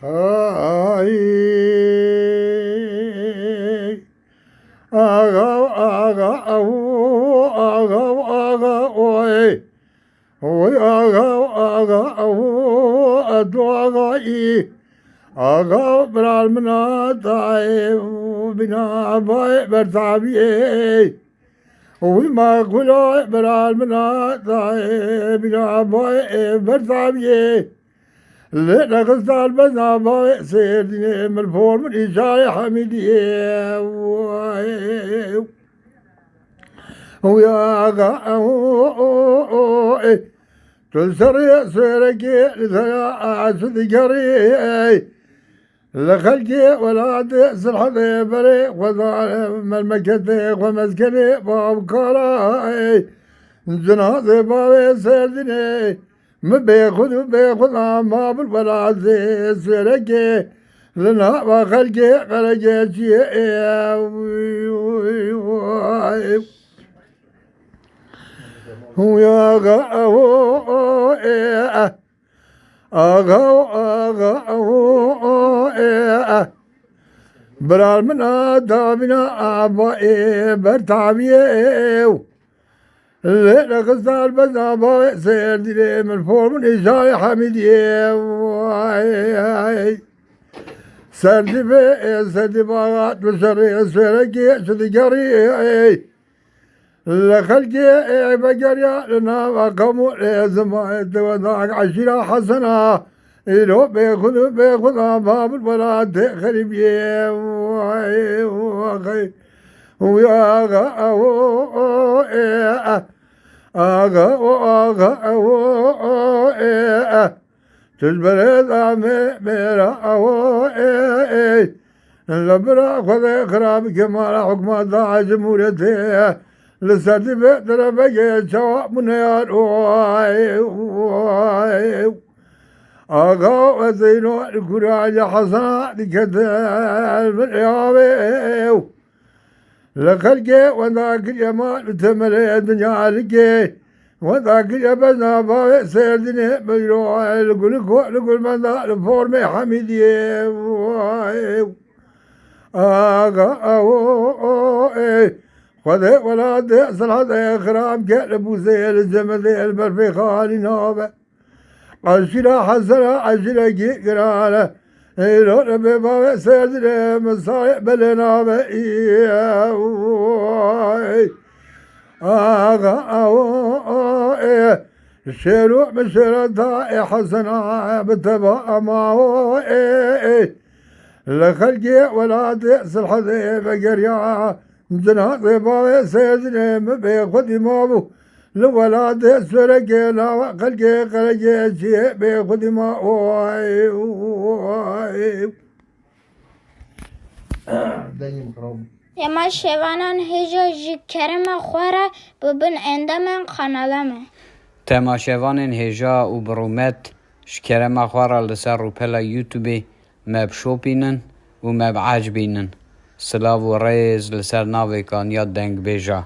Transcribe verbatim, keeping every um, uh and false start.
Ay. Aga, aga, ahu, aga, aga, oy. Oy, aga, aga, ahu, adu, aga, i. Aga, biral min a, dayê, bina, bayê, bertabiyê. Wî ma kula, biral min a, dayê, bina, bayê, bertabiyê. Lê nexistar bezna bavê sêrdînê, min por min îşarê Hemîdiyê. Uya ga, tu serê sêrekê, li sera, tu digerî. Li xelkê welatê Sirhedê berê xwezan memleketê xwe meskenê bavkara ey. Cinazê bavê serdinê mi bêxud û bêxud a ma bil welatê sêrekê li nava xelkê qeregeçiyê ê. Uya ga, ê. Aga, aga, o, o, e, e. Biral min a, davîna aba, e, bertaviyê, e, e. Lê nexistar bezna bavê sêrdîrê, min por min îşarê Hemîdiyê, ay. Serdî be, e, serdî baga, tu serê, serekê, tu digerî, e, e. Li xelkê ê vegeriya li nava qemû ê zimayê di wenda eşîra Hesena. Îro bêxud û bêxud a babil welatê xerîbiyê. Vay, vay. Uya ga, o, o, e, e. Aga, o, aga, o, o, e, e. Tu ji berê da me, mêra, awo, ê, ê. Li bira Xwedê xirab ke mala hukmata cumhuriyetê. Li ser dîvê derebegê çawa bûne yar, oy, oy. Aga, ez êno li kura li Hesena dikete, min ê avê. Li xelkê wenda kiriye ma li temelê dinya likê. Wenda kiriye bezna bavê serdinê biro li guliko li gulmenda li formê Hemîdiyê. Aga, awo, ê. Xwedê welatê Sirhedê xirab ke li bûzê li cemedê li berfê xalî nabe. Eşîra Hesena eşîrekî giran e. Îro li bê bavê serdinê min sarê belê nabe. Aga, awo, ê. Şêro min şêra da ê Hesena bi teba ama o, ê, ê. Li xelkê welatê Sirhedê vegeriya. Cinazê bavê serdinê min bê xwedî mabû. Li welatê Sorekê nava xelkê Qeregeçiyê bê xwedî ma, oy, oy. Dengê min xirab bû. Temaşevanan hêja ji kerema xwe re bibin endamên kanala me. Temaşevanên hêja û bi rûmet ji kerema xwe re li ser rûpela YouTubeê me bişopînin û me biecibînin. Silav û rêz li ser navê Kanya Dengbêja.